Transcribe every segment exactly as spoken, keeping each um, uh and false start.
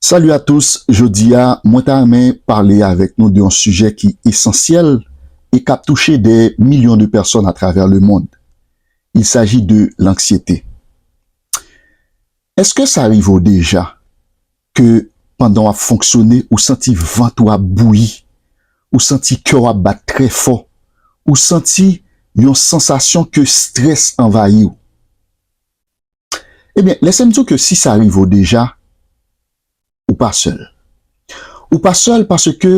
Salut à tous, jodi a, mwen ta renmen pale avèk nou de yon sijè ki esansyèl e k ap touche des millions de personnes à travers le monde. Il s'agit de l'anxiété. Èske sa rive w deja ke pandan w ap fonksyone, ou santi vant ou ap bouyi, ou santi kè w ap bat trè fò, ou santi yon sansasyon ke strès anvayi w? Ebyen, lèse m di w ke si sa rive w deja, ou pa sèl. Ou pa sèl paske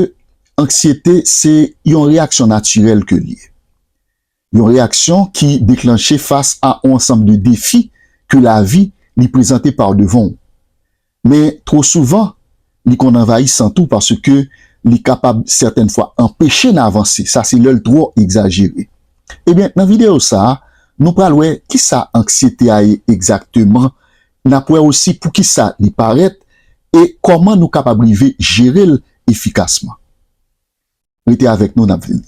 anksyete se yon reyaksyon natirèl ke l ye. Yon reyaksyon ki deklanche fas a yon ansanm de defi ke lavi li prezante pa w devan w. Men, twò souvan, li konn anvayisan tou paske li kapab sètèn fwa anpeche n avanse. Sa se lè l twò egzajere. Ebyen, nan videyo sa a, nou pral wè kisa anksyete a ye egzakteman. N ap wè osi poukisa li parèt e kòman nou kapab rive jere l efikasman. Rete avèk nou, n ap vini.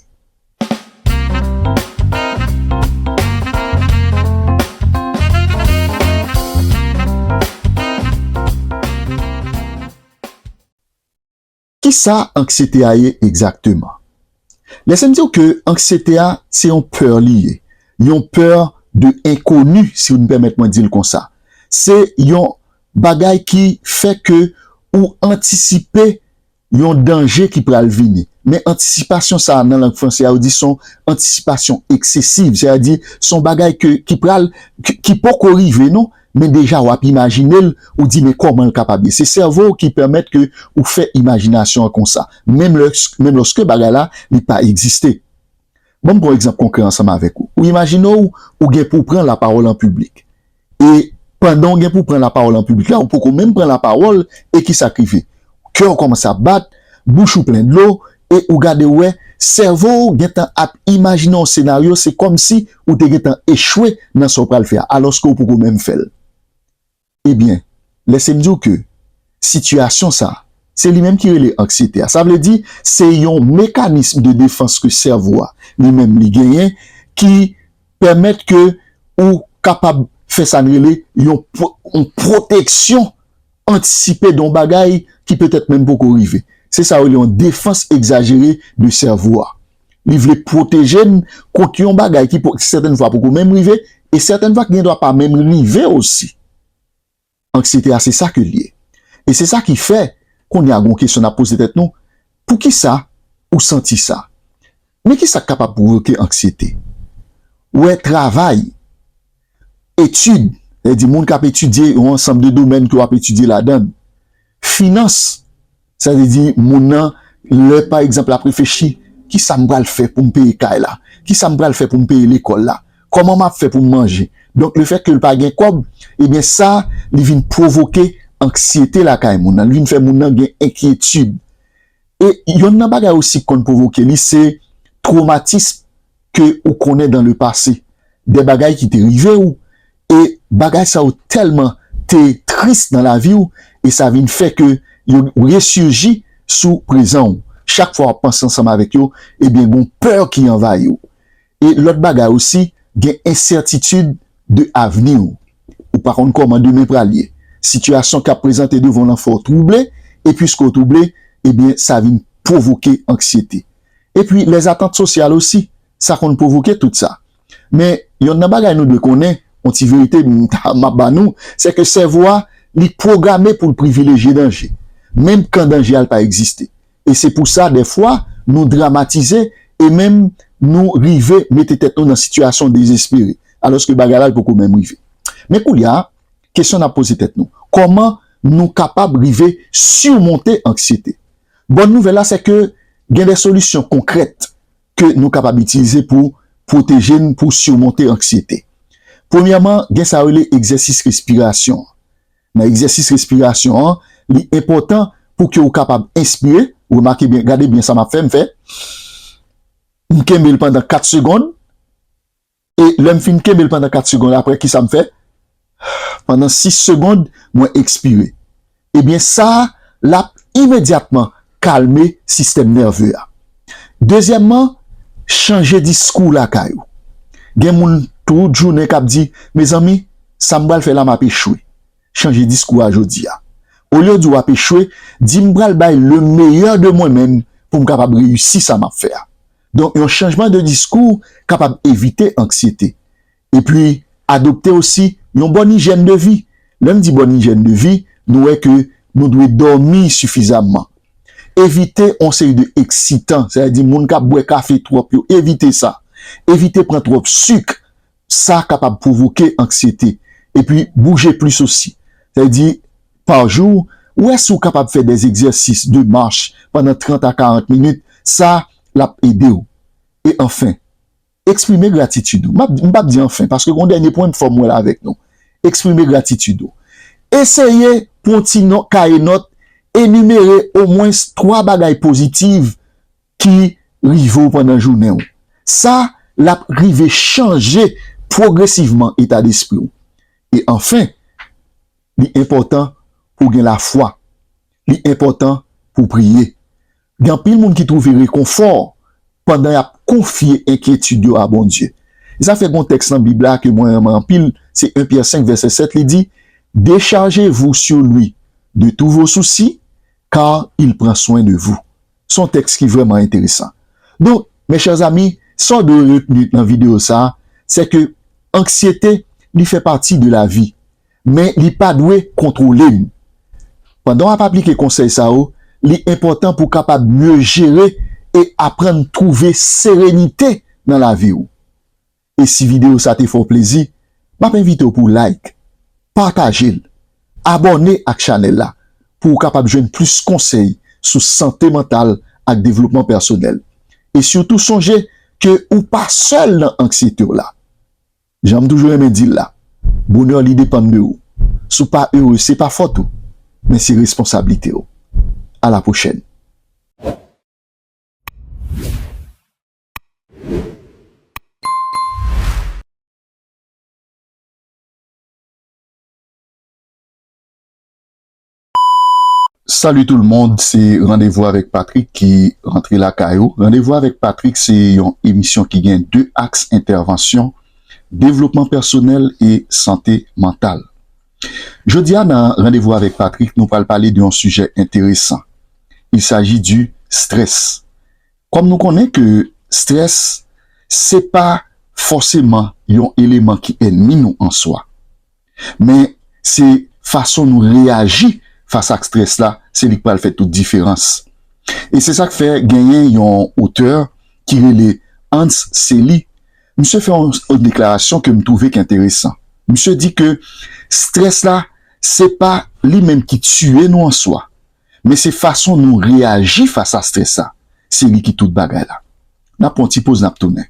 Kisa anksyete a ye egzakteman? Lèse m di w ke anksyete a, se yon pè li ye. Yon pè de enkoni, si w pèmèt mwen di l konsa. Se yon bagay ki fè ke ou antisipe yon danje ki pral vini. Men antisipasyon sa a, nan lang franse a, yo di se yon antisipasyon eksesiv, sètadi se yon bagay ke, ki pral, ki, ki poko rive non, men deja w ap imajine l, ou di men kòman l kapab ye. Se sèvo w ki pèmèt ke ou fè imajinasyon an konsa, menm lòs-, menm lòske bagay la, li pa egziste. Ban m pran yon egzanp konkrè ansanm avèk ou. Ou imajine w, ou gen pou w pran lapawòl an piblik. E pandan w gen pou w pran lapawòl an piblik la, ou poko menm pran lapawòl, e kisa k rive? Kè w kòmanse ap bat, bouch ou plen dlo, e ou gade w wè, sèvo w gentan ap imajine yon senaryo, se kòmsi ou te gentan echwe nan sa w pral fè a, alòske w poko menm fè l. Ebyen, lèse m di w ke sitiyasyon sa a, se li menm ki rele anksyete a. Sa vle di, se yon mekanism de defans ke sèvo a, li menm, li genyen, ki pèmèt ke ou kapab fè sa n rele yon pwo-, yon pwoteksyon antisipe de yon bagay ki petèt menm poko rive. Se sa yo rele yon defans egzajere de sèvo a. Li vle pwoteje n kont yon bagay ki po-, sètèn fwa poko menm rive, e sètèn fwa ki gendwa pa menm rive osi. Anksyete a, se sa ke l ye. E se sa ki fè, kounye a, gon kesyon n ap poze tèt nou, poukisa ou santi sa? Men kisa k kapab pwovoke anksyete? Ou wè, travay, etid, sètadi moun k ap etidye yon ansanm de domèn ke w ap etidye ladan l, finans, sa vle di moun nan, lè pa egzanp l ap reflechi, kisa m pral fè pou m peye kay la? Kisa m pral fè pou m peye lekòl la? Kòman m ap fè pou m manje? Donk, lefètke l pa gen kòb, ebyen sa, li vin pwovoke anksyete lakay moun nan. Li vin fè moun nan gen enkyetid. E yonn nan bagay osi k konn pwovoke li, se twomatism ke ou konnen dans le passé. De bagay ki te rive w, e bagay sa yo tèlman te tris nan lavi w, e sa vin fè ke yo resiji sou prezan w. Chak fwa w ap panse ansanm avèk yo, ebyen, gon pè ki anvayi w. E lòt bagay osi, gen ensètitid de avni w. Ou pa konn kòman demen pral ye. Sitiyasyon k ap prezante devan w lan fè w twouble, e piske w twouble, ebyen, sa vin pwovoke anksyete. Epi, lèzatant sosyal osi, sa konn pwovoke tout sa. Men, yonn nan bagay nou dwe konnen, yon ti verite m ta, m ap ba nou, se ke sèvo a, li pwograme pou l privilejye danje, menm kan danje a l pa egziste. E se pou sa, dèfwa, nou dramatize e menm nou rive mete tèt nou nan sitiyasyon dezespere, alòske bagay la, l poko menm rive. Men koulye a, kesyon n ap poze tèt nou, kòman nou kapab rive simonte anksyete? Bòn nouvèl la, se ke gen de solisyon konkrèt ke nou kapab itilize pou pwoteje n, pou simonte anksyete. Premyèman, gen sa yo rele egzèsis respirasyon. Nan egzèsis respirasyon an, li enpòtan pou ke ou kapab enspire. Remake byen, gade byen sa m ap fè, m fè. M kenbe l pandan kat segonn. E lè m fin kenbe l pandan kat segonn, apre, kisa m fè? Pandan sis segonn, mwen ekspire. Ebyen, sa a, l ap imedyatman kalme sistèm nève a. Dezyèmman, chanje diskou w lakay ou. Gen moun tout jounen k ap di, mezanmi, sa m pral fè la, m ap echwe. Chanje diskou a jodi a. Olye w di w ap echwe, di, "M pral bay le meilleur de mwen menm pou m kapab reyisi sa m ap fè a." Donk, yon chanjman de diskou kapab evite anksyete. Epi, adopte osi yon bòn ijyèn de vi. Lè m di bòn ijyèn de vi, nou wè ke nou dwe dòmi sifizamman. Evite yon seri de eksitan, sa vle di moun k ap bwè kafe twòp yo, evite sa. Evite pran twòp sik, sa kapab pwovoke anksyete. Epi, bouje plis osi. Sa vle di, pa jou, ou wè si w kapab fè de egzèsis de mach pandan trant a karant minit, sa l ap ede w. E anfen, eksprime gratitid ou. M ap, m p ap di anfen, paske gon dènye pwen m fò m wè l avèk nou. Eksprime gratitid ou. Eseye pran ti nòt, kaye nòt, enimere omwens twa bagay pozitiv ki rive w pandan jounen w. Sa, l ap rive chanje pwogresivman eta despri w. E anfen, li enpòtan pou w gen lafwa. Li enpòtan pou w priye. Gen anpil moun ki twouve rekonfò pandan y ap konfye enkyetid yo a Bondye. E sa fè gon tèks nan Bib la ke mwen renmen anpil, se en Pyè senk vèsè sèt, li di, "Déchargez-vous sur lui de tous vos soucis, car il prend soin de vous." Se yon tèks ki vrèman enteresan. Donk, mes chers amis, sa w dwe retni nan videyo sa a, se ke anksyete, li fè pati de lavi, men li pa dwe kontwole n. Pandan w ap aplike konsèy sa yo, li enpòtan pou w kapab mye jere e aprann twouve serenite nan lavi w. E si videyo sa te fè w plezi, m ap envite w pou w like, pataje l, abòne ak chanèl la pou w kapab jwenn plis konsèy sou sante mantal ak devlopman pèsonèl. E sitou sonje ke ou pa sèl nan anksyete w la. Jan m toujou renmen di l la, bonè li depann de ou. Si w pa ere, se pa fòt ou, men se responsablite w. A la pwochèn. Salut tout le monde, se Randevou avèk Patrick ki rantre lakay ou. Randevou avèk Patrick se yon emisyon ki gen de aks entèvansyon, devlopman pèsonèl e sante mantal. Jodi a, nan Randevou avèk Patrick, nou pral pale de yon sijè enteresan. Il s'agit du stress. Kòm nou konnen ke strès, se pa fòseman yon eleman ki ènmi nou an swa. Men se fason nou reyaji fas ak strès la, se li k pral fè tout diferans. E se sa k fè genyen yon otè ki rele Hans Selye. Misye fè yon, yon deklarasyon ke m twouve k enteresan. Misye di ke strès la, se pa li menm ki tiye nou an swa, men se fason nou reyaji fas a strès la. Se li ki tout bagay la. N ap pran yon ti poz, n ap tounen.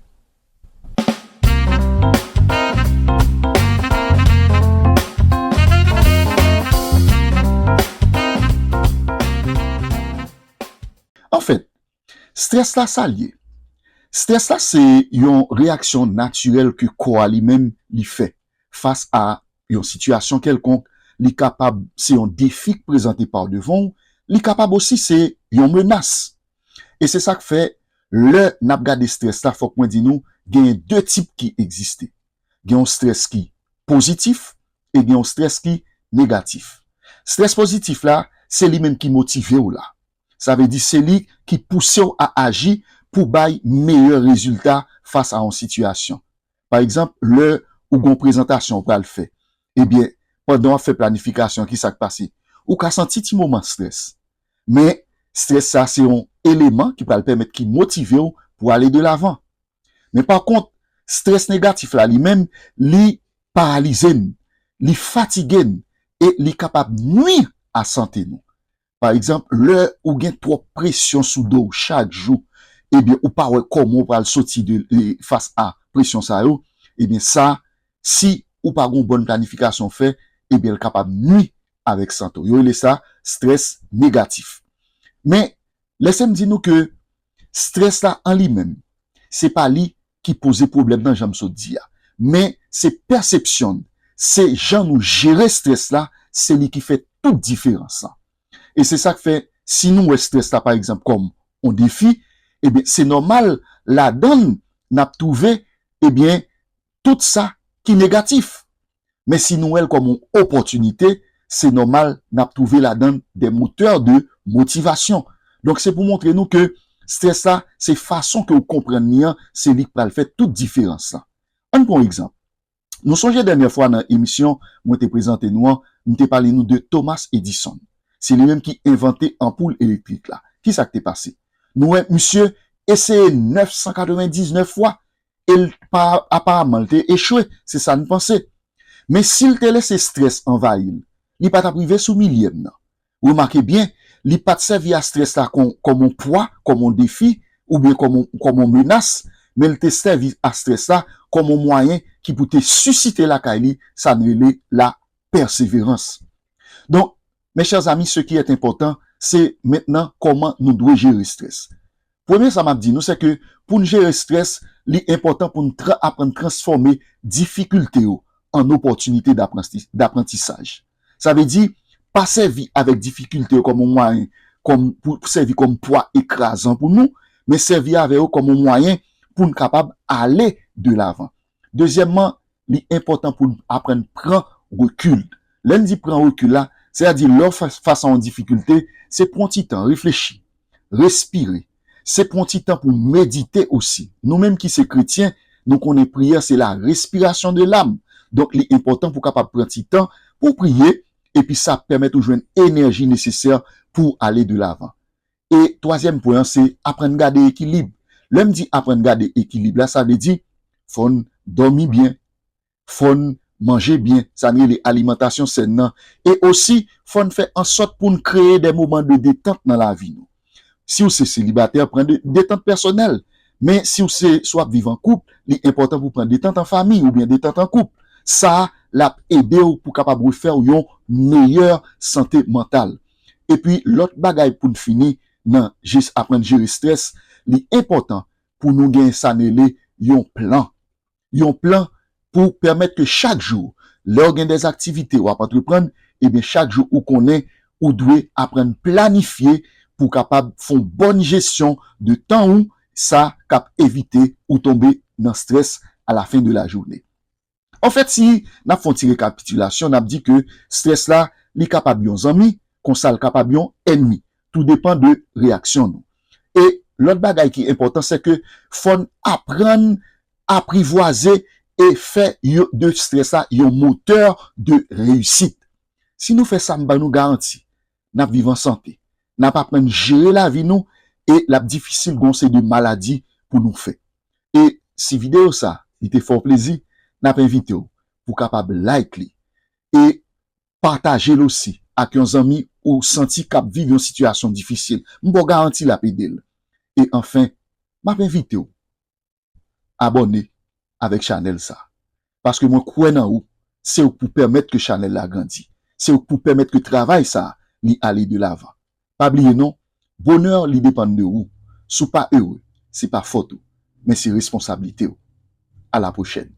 Anfèt, strès la, sa l ye? Strès la, se yon reyaksyon natirèl ke kò a li menm li fè fas a yon sitiyasyon kèlkonk. Li kapab se yon defi k prezante pa w devan w, li kapab osi se yon menas. E se sa k fè, lè n ap gade strès la, fòk mwen di nou, genyen de tip ki egziste. Gen yon strès ki pozitif e gen yon strès ki negatif. Strès pozitif la, se li menm ki motive w la. Sa vle di, se li ki pouse w a aji pou bay meyè rezilta fas a yon sitiyasyon. Pa egzanp, lè ou gen yon prezantasyon ou pral fè, ebyen, pandan w ap fè planifikasyon, ki sa k pase? Ou ka santi ti moman strès. Men, strès sa se yon eleman ki pral pèmèt, ki motive w pou ale de lavan. Men pa kont, strès negatif la li menm, li paralize n, li fatige n, e li kapab nwi a sante nou. Pa egzanp, lè ou gen twòp presyon sou do w chak jou, ebyen, ou pa wè kòman w pral soti de, e, fas a presyon sa yo, ebyen, sa, si ou pa gen yon bòn planifikasyon fè, ebyen, l kapab nwi avèk sante w. Yo rele sa strès negatif. Men, lèse m di nou ke strès la an li menm, se pa li ki poze pwoblèm nan, jan m sot di a. Men se pèsepsyon n, se jan nou jere strès la, se li ki fè tout diferans lan. E se sa k fè, si nou wè strès la, pa egzanp, kòm yon defi, ebyen, se nòmal, ladan l, n ap twouve, ebyen, tout sa ki negatif. Men si nou wè l kòm yon opòtinite, se nòmal n ap twouve ladan l de motè de motivasyon. Donk, se pou montre nou ke strès la, se fason ke w konprann li an, se li k pral fè tout diferans lan. Ann pran yon egzanp. Nou sonje dènyè fwa nan emisyon mwen te prezante nou an, m te pale nou de Thomas Edison. Se li menm ki envante anpoul elektrik la. Ki sa k te pase? Nou wè misye eseye nèf san katrevendiznèf fwa, e l pa, aparaman, l te echwe, se sa n panse. Men si l te lese strès anvayi l, li pa t ap rive sou milyèm nan. Remake byen, li pa t sèvi a strès la kòm, kòm yon pwa, kòm yon defi, oubyen kòm yon, kòm yon menas, men l te sèvi a strès la kòm yon mwayen ki pou te sisite lakay li sa n rele la persévérance. Donk, mes chers amis, ce qui est important, se mentnan kòman nou dwe jere strès. Premye sa m ap di nou, se ke pou n jere strès, li enpòtan pou n tra, aprann transfòme difikilte yo an opòtinite dapranti, daprantisaj. Sa vle di, pa sèvi avèk difikilte yo kòm yon mwayen, kòm, pou, pou sèvi kòm pwa ekrazan pou nou, men sèvi avè yo kòm yon mwayen pou n kapab ale de lavan. Dezyèmman, li enpòtan pou n aprann pran rekil. Lè n di pran rekil la, sètadi lè w fas, fas a yon difikilte, se pran ti tan, reflechi, respire. Se pran ti tan pou medite osi. Nou menm ki se kretyen, nou konnen priyè se la respiration de l'âme. Donk, li enpòtan pou w kapab pran ti tan pou w priye, epi sa ap pèmèt ou jwenn enèji nesesè pou w ale de lavan. E twazyèm pwen an, se aprann gade ekilib. Lè m di aprann gade ekilib la, sa vle di fò n dòmi byen, fò n manje byen, sa n rele alimantasyon sèn nan, e osi fò n fè ansòt pou n kreye de moman de detant nan lavi nou. Si w se selibatè, pran de, detant pèsonèl. Men si w se, si w ap viv an koup, li enpòtan pou w pran detant an fanmi oubyen detant an koup. Sa, l ap ede w pou w kapab refè w yon meyè sante mantal. Epi, lòt bagay pou n fini nan jis aprann jere strès, li enpòtan pou nou gen sa n rele yon plan. Yon plan pou pèmèt ke chak jou, lè w gen de aktivite w ap antreprann, ebyen, chak jou ou konnen ou dwe aprann planifye pou w kapab fè yon bòn jesyon de tan ou, sa k ap evite ou tonbe nan strès a la fen de la jounen. Anfèt, si n ap fè yon ti rekapitilasyon, n ap di ke strès la, li kapab yon zanmi, konsa l kapab yon ènmi. Tou depan de reyaksyon nou. E lòt bagay ki enpòtan, se ke fò n aprann aprivwaze e fè yo, de strès la yon motè de reyisit. Si nou fè sa, m ban nou garanti, n ap viv an sante, n ap aprann jere lavi nou e l ap difisil gon seri de maladi pou nou fè. E si videyo sa, li te fè w plezi, n ap envite w pou w kapab like li e pataje l osi ak yon zanmi ou santi k ap viv yon sitiyasyon difisil. M ba w garanti l ap ede l. E anfen, m ap envite w abòne avèk chanèl sa. Paske mwen kwè nan ou, se ou k pou pèmèt ke chanèl la grandi. Se ou k pou pèmèt ke travay sa, li ale de lavan. Pa bliye non, bonè li depann de ou. Si w pa ere, se pa fòt ou, men se responsablite w. A la pwochèn.